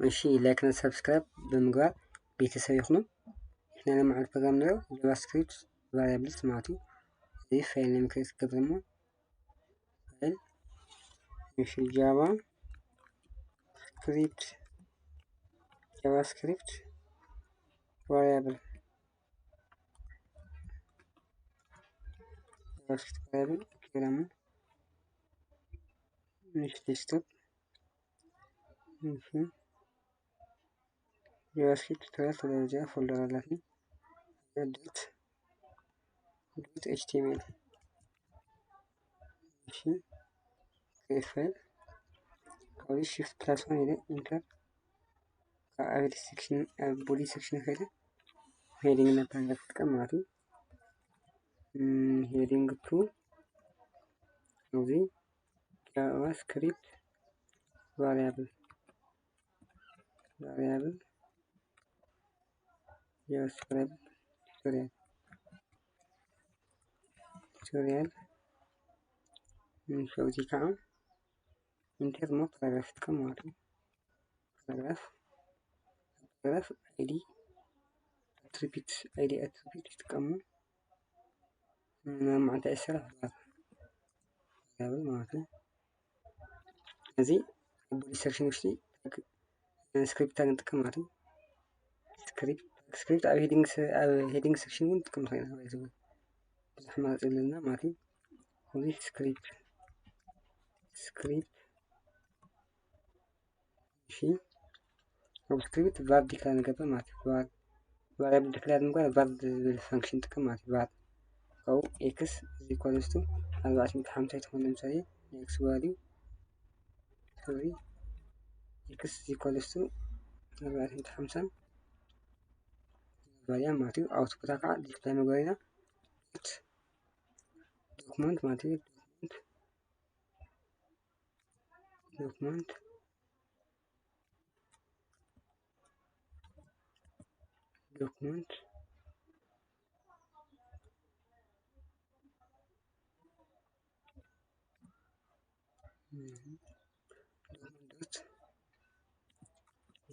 እሺ፣ ላይክ እና ሰብስክራይብ ብምግባር ቤተሰብ ይኹኑ። እሕና ለማዕል ፕሮግራም ንሪኦ ጃቫስክሪፕት ቫሪያብልስ ማለት እዩ። እዚ ፋይል ናይ ምክሬት ክገብር እሞ ፋይል እሺ፣ ጃቫ ስክሪፕት ጃቫስክሪፕት ቫሪያብል ጃቫስክሪፕት ቫሪያብል ኦኬ። ደግሞ እሺ፣ ዴስክቶፕ እሺ፣ ጃቫስክሪፕት ቱቶሪያል ተደረጃ ፎልደር አላት። ዶት ዶት ኤች ቲ ኤም ኤል እሺ፣ ክሬት ፋይል ካብዚ ሽፍት ፕላስ ዋን ኢለ ኢንተር ካብ ሴክሽን ኣብ ቦዲ ሴክሽን ከይደ ሄዲንግ እና ፓራግራፍ ክጥቀም ማለት እዩ። ሄዲንግ ቱ እዚ ጃቫስክሪፕት ቫሪያብል ቫሪያብል ጃቫስክሪፕት ቱቶሪያል ቱቶሪያል ንሸው እዚ ከዓ ኢንተር ሞ ፓራግራፍ ይጥቀም ማለት እዩ። ፓራግራፍ ፓራግራፍ አይዲ አትሪቢዩት አይዲ አትሪቢዩት ይጥቀሙ መማዕንታ ይሰራሕ ቫሪያብል ማለት እዩ። እዚ ኣብ ቦዲ ሴክሽን ውሽጢ ስክሪፕት ታግ ንጥቀም ማለት እዩ። ስክሪፕት ስክሪፕት ኣብ ሄዲንግ ስ- ኣብ ሄዲንግ ሴክሽን እውን ንጥቀም ንኽእል ኢና ማለት እዩ። ብዙሕ ኣማራፂ ኣለና ማለት እዩ። እዚ ስክሪፕት ስክሪፕት እሺ፣ ኣብ ስክሪፕት ቫር ዲክላር ንገብር ማለት እዩ። ቫር ቫሪያብል ዲክላር ንምግባር ቫር ዝብል ፋንክሽን ንጥቀም ማለት እዩ። ቫር ካብኡ ኤክስ ኢዝ ኢኳልስ ቱ ኣርባዕተ ሚእቲ ሓምሳ ይትኾን ለምሳሌ ናይ ኤክስ ቫልዩ ሶሪ ኤክስ ኢዝ ኢኳልስ ቱ ኣርባዕተ ሚእቲ ሓምሳ ቫልያ ማለት እዩ። ኣውትፑታ ከዓ ዲስፕላይ መግበሪና ዶክመንት ማለት እዩ። ዶክመንት ዶክመንት ዶክመንት ዶት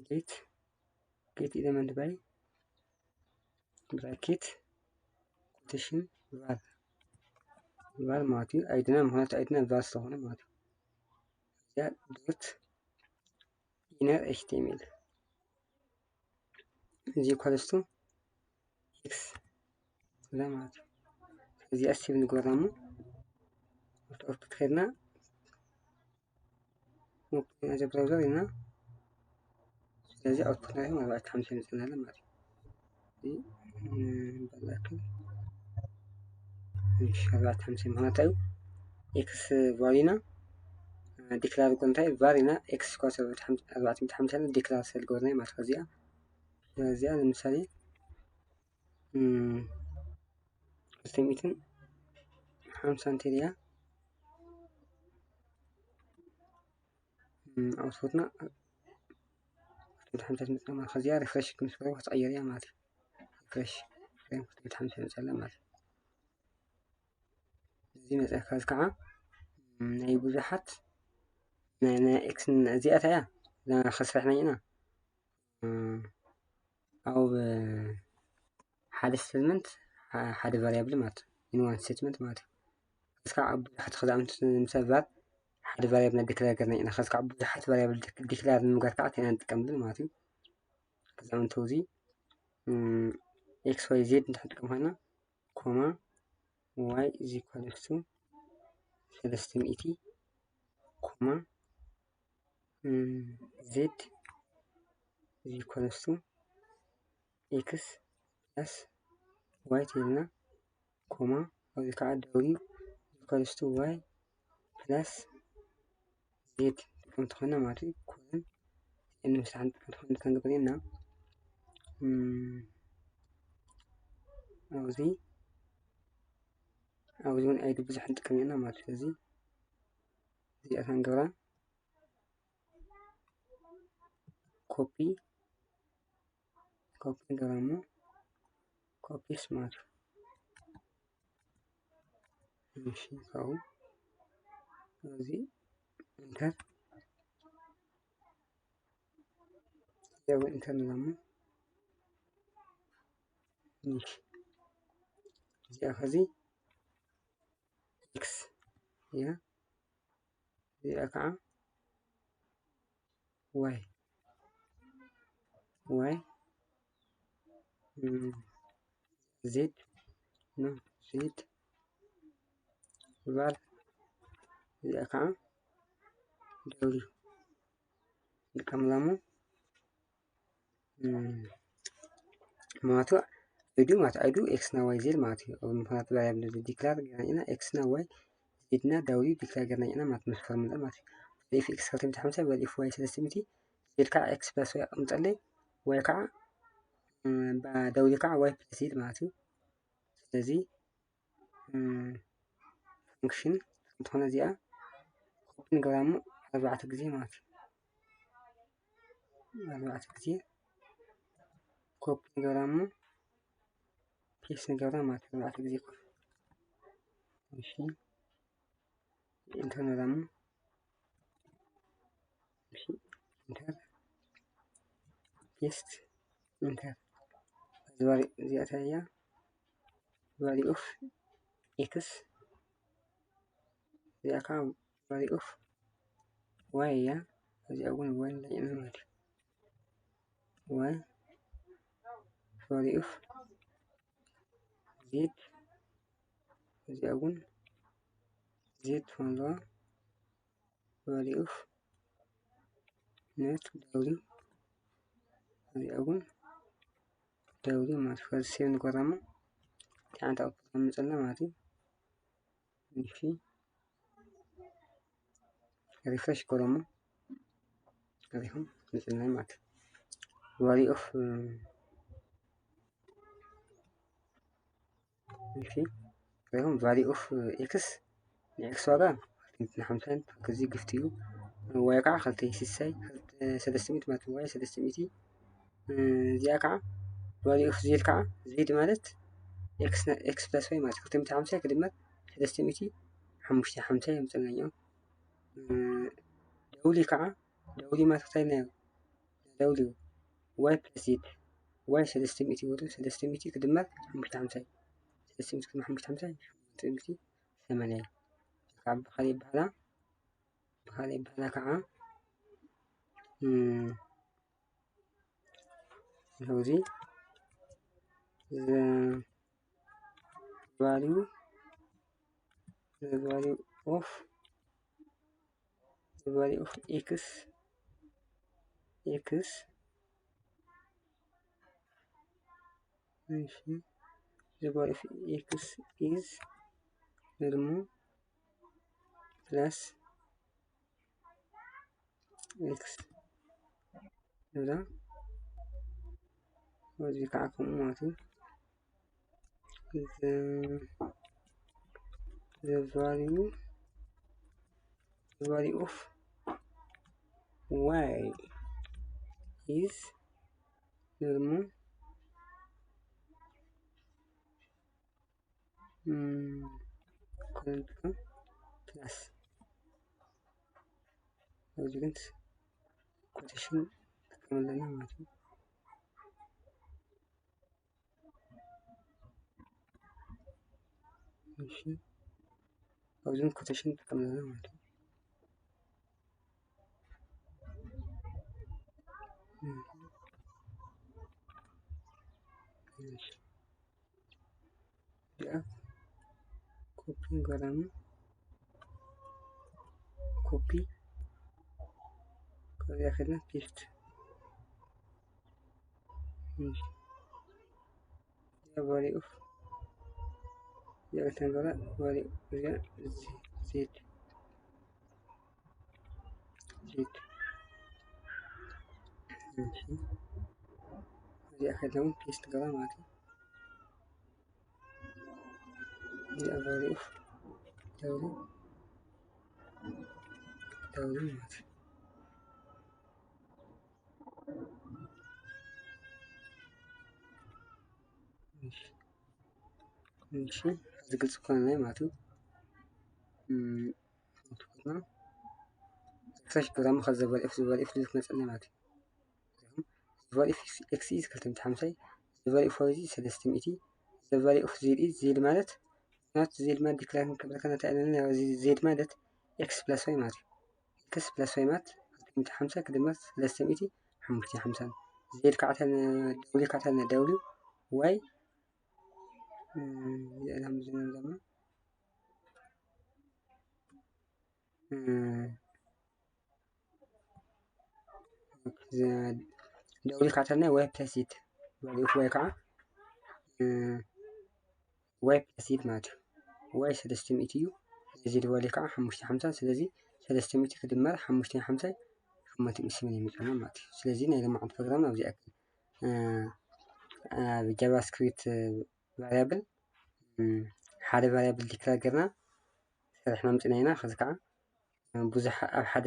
ጌት ጌት ኤለመንት ባይ ብራኬት ኮቴሽን ቫር ቫር ማለት እዩ። አይድና ምክንያቱ አይድና ቫር ስለሆነ ማለት እዩ። እዚኣ ዶት ኢነር ኤች ቲ ኤም ኤል እዚ ኢኳልስ ቱ ኤክስ እዛ ማለት እዩ። እዚኣ ሴቭ ንግበራ እሞ ኣውትፑት ከድና ኦፕን እዚ ብራውዘር ኢና ስለዚ ኣውትፑት ናይ ኣርባዕተ ሓምሳ ይመፅና ኣሎ ማለት እዩ። እዚ በላክ እሺ ኣርባዕተ ሓምሳ ምክንያቱ እዩ ኤክስ ቫሊና ዲክላር ጎንታይ ቫሊና ኤክስ ኳስ ኣርባዕተ ሓምሳ ዲክላር ስለ ዝገበርና ማለት እዚኣ እዚኣ ንምሳሌ ክልተ ሚእትን ሓምሳን እንተድያ ኣውትፑትና ክልተ ሚእቲ ሓምሳ ትመፅእ ማለት ከዚኣ ሪፍሬሽ ክንስበሮ ክትቀየር እያ ማለት እዩ። ሪፍሬሽ ፍሬም ክልተ ሚእቲ ሓምሳ ይመፅእ ኣላ ማለት እዩ። እዚ መፅእካ እዚ ከዓ ናይ ብዙሓት ናይ ናይ ኤክስን እዚኣታ እያ እዛ ከስረሕና ኢና ኣብ ሓደ ስቴትመንት ሓደ ቫሪያብል ማለት እዩ። ኢን ዋን ስቴትመንት ማለት እዩ። ከዚ ከዓ ኣብ ብዙሓት ክዛምት ንምሳሌ ቫር ሓደ ቫሪያብል ዲክላር ገርና ኢና። ከዚ ከዓ ብዙሓት ቫሪያብል ዲክላር ንምጋር ከዓ ቴና ንጥቀምሉ ማለት እዩ። ከዚ ኣንተ እዚ ኤክስ ዋይ ዜድ እንድሕር ንጥቀም ኮይና ኮማ ዋይ ኢዝ ኢኳልስ ቱ ሰለስተ ሚእቲ ኮማ ዜድ ኢዝ ኢኳልስ ቱ ኤክስ ፕላስ ዋይ ትብልና ኮማ ኣብዚ ከዓ ደብሊው ኢዝ ኢኳልስ ቱ ዋይ ፕላስ ዜድ ንጥቀም ተኾይና ማለት እዩ። ኮለን ዜድ ንምስራሕ ንጥቀም ተኾይና ክንገብር ኢና ኣብዚ ኣብዚ እውን ኣይዲ ብዙሕ ንጥቀም ኢና ማለት እዩ። ስለዚ እዚኣታ ንገብራ ኮፒ ኮፒ ንገብራ እሞ ኮፒ ስማርት እሺ ካብኡ እዚ ኢንተር። ያው ኢንተር ንብላ እሞ እሺ፣ እዚኣ ኸዚ ኤክስ እያ፣ እዚኣ ከዓ ዋይ ዋይ ዜድ ኖ ዜድ ቫል እዚኣ ከዓ ደብሊው ንጥቀምላ እሞ ማለት እዩ። ኣይዱ ማለት ኣይዱ ኤክስ እና ዋይ ዜድ ማለት እዩ። ምክንያቱ ቫሪያብል ዲክላር ገርና ኢና ኤክስ እና ዋይ ዜድ እና ደብሊው ዲክላር ገርና ኢና ማለት ምስ ፎርሙላ ማለት እዩ። ቫልዩ ኦፍ ኤክስ ክልተ ሚእቲ ሓምሳ ቫልዩ ኦፍ ዋይ ሰለስተ ሚእቲ ዜድ ከዓ ኤክስ ፕላስ ዋይ ኣቐምጠለይ ዋይ ከዓ ደብሊው ከዓ ዋይ ፕላስ ዜድ ማለት እዩ። ስለዚ ፈንክሽን ከምትኾነ እዚኣ ኮፒ ንገብራ እሞ ኣርባዕተ ግዜ ማለት እዩ። ኣርባዕተ ግዜ ኮፒ ንገብራ እሞ ፔስት ንገብራ ማለት እዩ። ኣርባዕተ ግዜ ኮፒ እሺ፣ ኢንተር ንብላ እሞ እሺ፣ ኢንተር ፔስት ኢንተር እዚኣ እያ። ቫልዩ ኦፍ ኤክስ እዚኣ ከዓ ቫልዩ ኦፍ ዋይ እያ። እዚኣ እውን ዋይ ንላይና ማለት እዩ። ዋይ ቫልዩ ኦፍ ዜድ እዚኣ እውን ዜድ ትኾን ኣለዋ። ቫልዩ ኦፍ ኖት ደብሊው እዚኣ እውን ደብሊው ማለት እዩ። ከዚ ሴቭ ንገብራ እሞ እንታይ ዓይነት ኣውትፑት ከምፅእልና ማለት እዩ። እሺ ሪፍሬሽ ገሮሞ ሪኹም ንፅናይ ማለት ቫልዩ ኦፍ እሺ ሪኹም ቫልዩ ኦፍ ኤክስ ንኤክስ ዋጋ ክልተ ሓምሳን ከዚ ግፍት እዩ። ዋይ ከዓ ክልተ ስሳይ ሰለስተ ሚእቲ ማለት ዋይ ሰለስተ ሚእቲ እዚኣ ከዓ ቫልዩ ኦፍ ዜድ ከዓ ዜድ ማለት ኤክስ ፕላስ ዋይ ማለት ክልተ ሚእቲ ሓምሳ ክድመር ሰለስተ ሚእቲ ሓሙሽተ ሓምሳ እዮም ፀናኛው ደብሊው ከዓ ደብሊው ማለት እንታይ ናይ ደብሊው ዋይ ፕላስ ዜድ ዋይ ሰለስተ ሚእቲ ወሩ ሰለስተ ሚእቲ ክድመር ሓሙሽተ ሓምሳ ሰለስተ ሚእቲ ክድመር ሓሙሽተ ሓምሳ ሸሞንተ ሚእቲ ሰማንያ ካብ ብኻሊእ ይበሃላ ብኻሊእ ይበሃላ ከዓ እዚ the value the value of the value of x x እሺ the value of x is normal plus x ንብላ እዚ ከዓ ከምኡ ማለት እዩ። The value the value of y is normal plus እዚ ግን ኮቴሽን ንጥቀም ኣለና ማለት እዩ። እሺ ኣብዚ ኮቴሽን ንጥቀም ኣለና ማለት እዩ። እሺ እዚኣ ኮፒ ንገብራ እሞ ኮፒ ካብዚኣ ከድና ፔስት እዚኣ ቫልዩ ኦፍ እዚኣ ክንገብራ ቫልዩ እዚኣ ዜድ ዜድ እዚኣ ከድና እውን ፔስት ንገብራ ማለት እዩ። እዚኣ ቫልዩ ኦፍ ደብሊው ደብሊው ማለት እዩ። እሺ እዚ ግልፂ ኮነ ማለት እዩ። ሪፍሬሽ ገዛሙ ከዚ ቫልዩ ኦፍ ቫልዩ ኦፍ ዝብል ክመፀና ማለት እዩ። value of x is ክልተ ሚእቲ ሓምሳ እዩ። The value of y is ሰለስተ ሚእቲ። The value of z is z ማለት not z ማለት declare ክንገብረካ እንታይ ኣለና? እዚ z ማለት x plus y ማለት እዩ። x plus y ማለት ክልተ ሚእቲ ሓምሳ ክድመር ሰለስተ ሚእቲ ሓሙሽተ ሓምሳ። z ከዓ ተነ w ከዓ ተነ w y እዚኣም ዝነም ዘማ ደውሊ ካተልና y plus z value of y ከዓ y plus z ማለት እዩ። y ሰለስተ ሚእቲ እዩ። እዚ ደወሊ ከዓ ሓሙሽተ ሓምሳ። ስለዚ ሰለስተ ሚእቲ ክድመር ሓሙሽተ ሓምሳ ሸሞንተ ሚእቲ ስምንት ይመፅና ማለት እዩ። ስለዚ ናይ ሎማዓንቲ ፕሮግራም ኣብዚ ያክል። ኣብ JavaScript variable ሓደ variable declare ጌርና ሰሪሕና ምፅና ኢና። ከዚ ከዓ ብዙሕ ኣብ ሓደ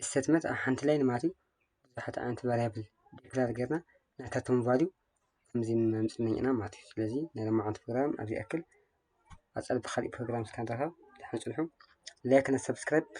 statement ኣብ ሓንቲ line ማለት እዩ ብዙሓት ዓይነት variable declare ጌርና ናታቶም value ከምዚ ነምፅና ኢና ማለት እዩ። ስለዚ ናይ ሎማዓንቲ ፕሮግራም ኣብዚ ያክል። ኣፀል ብካሊእ ፕሮግራም እስካ ንራኸብ። ደሓን ፅንሑ። Like እና subscribe